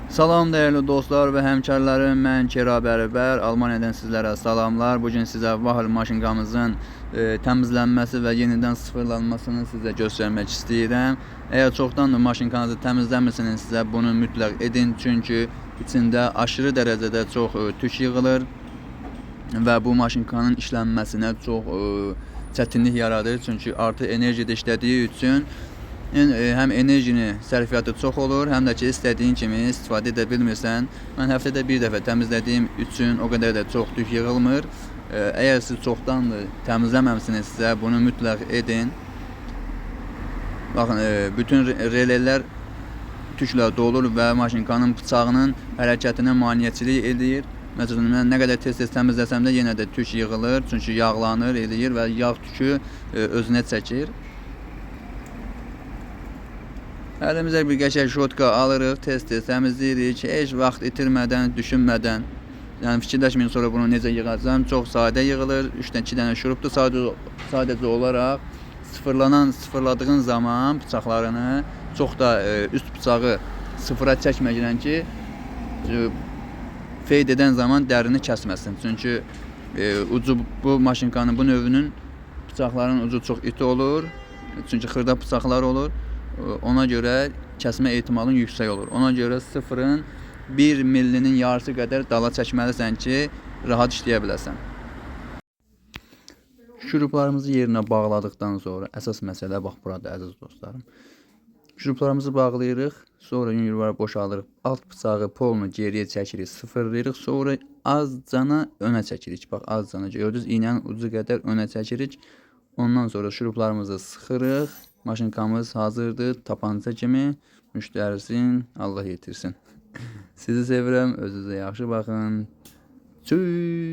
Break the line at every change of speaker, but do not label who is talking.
Salam dəyərli dostlar və həmkarlarım, mən Kera Bəribər, Almaniyadan sizlərə salamlar. Bugün sizə Wahl maşınqamızın təmizlənməsi və yenidən sıfırlanmasını sizə göstərmək istəyirəm. Əgər çoxdandır maşınkanızı təmizləmirsinizsə, bunu mütləq edin, çünki içində aşırı dərəcədə çox tük yığılır və bu maşınkanın işlənməsinə çox çətinlik yaradır. Çünki artıq enerjidə işlədiyi üçün həm enerjini sərfiyyatı çox olur, həm də ki istədiyin kimi istifadə edə bilmirsən. Mən həftədə bir dəfə təmizlədiyim üçün o qədər də çox tük yığılmır. Əgər siz çoxdandır təmizləməmisinizsə, bunu mütləq edin. Baxın, bütün relelər tüklə dolur və maşınkanın bıçağının hərəkətinə maneəçilik eləyir. Məsələn, mən nə qədər tez-tez təmizləsəm də yenə də tük yığılır, çünki yağlanır, eləyir və yağ tükü özünə çəkir. Əlimizə bir qəşəng şotka alırıq, tez-tez təmizləyirik, heç vaxt itirmədən, düşünmədən. Yəni fikirləşməyin sonra bunu necə yığacağam. Çox sadə yığılır. 3 dənə, 2 dənə şurubdur. Sadəcə olaraq sıfırladığın zaman bıçaqlarını çox da üst bıçağı sıfıra çəkməklə ki, feyd edən zaman dərini kəsməsin. Çünki ucu bu maşınkanın bu növünün bıçaqların ucu çox iti olur. Çünki xırda bıçaqlar olur. Ona görə kəsmə ehtimalın yüksək olur. Ona görə sıfırın 1 millinin yarısı qədər dala çəkməlisən ki, rahat işləyə biləsən. Şuruplarımızı yerinə bağladıqdan sonra əsas məsələ bax burada əziz dostlarım. Şuruplarımızı bağlayırıq, sonra yün yuvarı boşaldırıq. Alt bıçağı polunu geriyə çəkirik, sıfırlayırıq, sonra azcana önə çəkirik. Bax azcana gördünüz, iynənin ucu qədər önə çəkirik. Ondan sonra şuruplarımızı sıxırıq. Maşınkamız hazırdır, tapanca kimi. Müştərisin, Allah yetirsin. Sizi sevirəm, özünüzə yaxşı baxın. Tschüss.